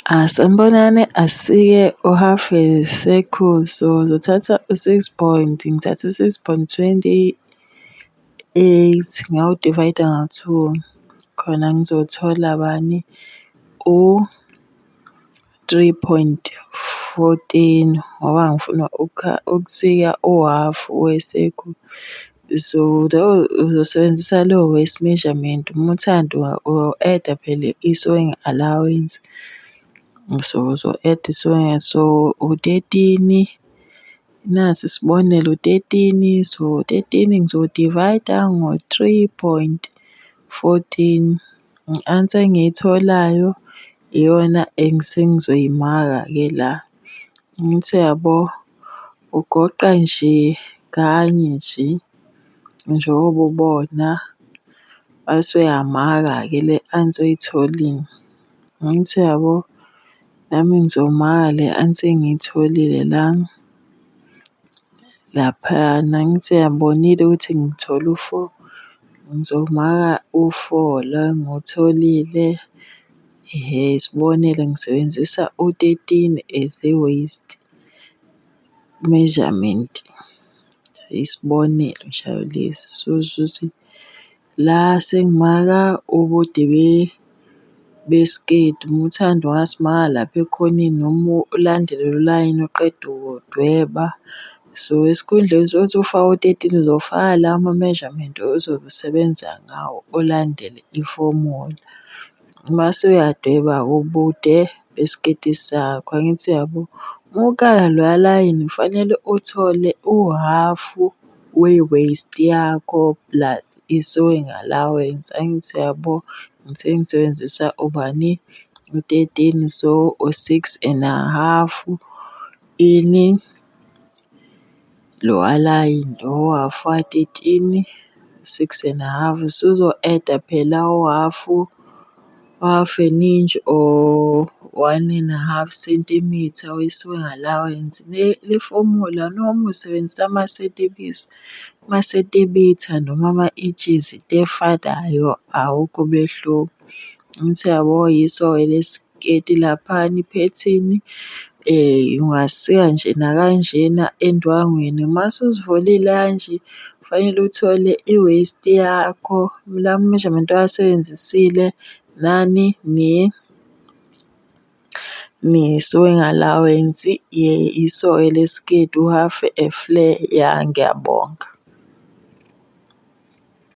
Sanibonani, asike u-half a circle. So, uzothatha u-six point, ngithatha u-6.28 ngawu-divide-a nga-two, khona ngizothola bani? U-3.14 ngoba ngifuna ukusika uhhafu we-circle. So, uzosebenzisa leyo waist measurement, uma uthanda u-add-a phela i-sewing allowance. So, uzo-add-a i-sewing, so u-13, nasi isibonelo u-13, so 13 ngizo-divide-a ngo-3.14. I-answer engiyitholayo iyona engisengizoyimaka-ke la. Angithi uyabo? Ugoqa nje kanye nje, njengoba ubona, mase uyamaka-ke le answer oyitholile. Angithi uyabo? Nami ngizomaka le answer engiyitholile la. Laphayana angithi uyabonile ukuthi ngithole u-four, ngizomaka u-four lo engiwutholile. Ehhe, isibonelo ngisebenzisa u-13 as i-waist measurement. Isibonelo njalo lesi, so la sengimaka ubude besiketi, uma uthanda ungasimaka lapha ekhoneni noma ulandele lo layini oqeda ukuwudweba. So, esikhundleni sokuthi ufake u-13 uzofaka lawa ma-measurement ozobe usebenza ngawo ulandele ifomula. Mase uyadweba-ke ubude besiketi sakho, angithi uyabo? Uma ukala loya layini kufanele uthole uhhafu we-waist yakho plus i-sewing allowance, angithi uyabo? Ngithe ngisebenzisa ubani? U-13, so u-six and a half ini lowa layini lo hhafu wa-13, six and a half. Usuzo-add-a phela uhhafu, half an inch or one and a half centimetre we-sewing allowance. Le fomula noma usebenzisa amasentimitha noma ama-inches into efanayo awukho umehluko. Angithi uyabo, yiso-ke le siketi laphayana iphethini ungasika nje nakanjena endwangwini. Mase uzivolile kanje, kufanele uthole i-waist yakho, lama-measurement owasebenzisile nani ne-sewing allowance. Yiso-ke le siketi u-half a flare. Ya, ngiyabonga.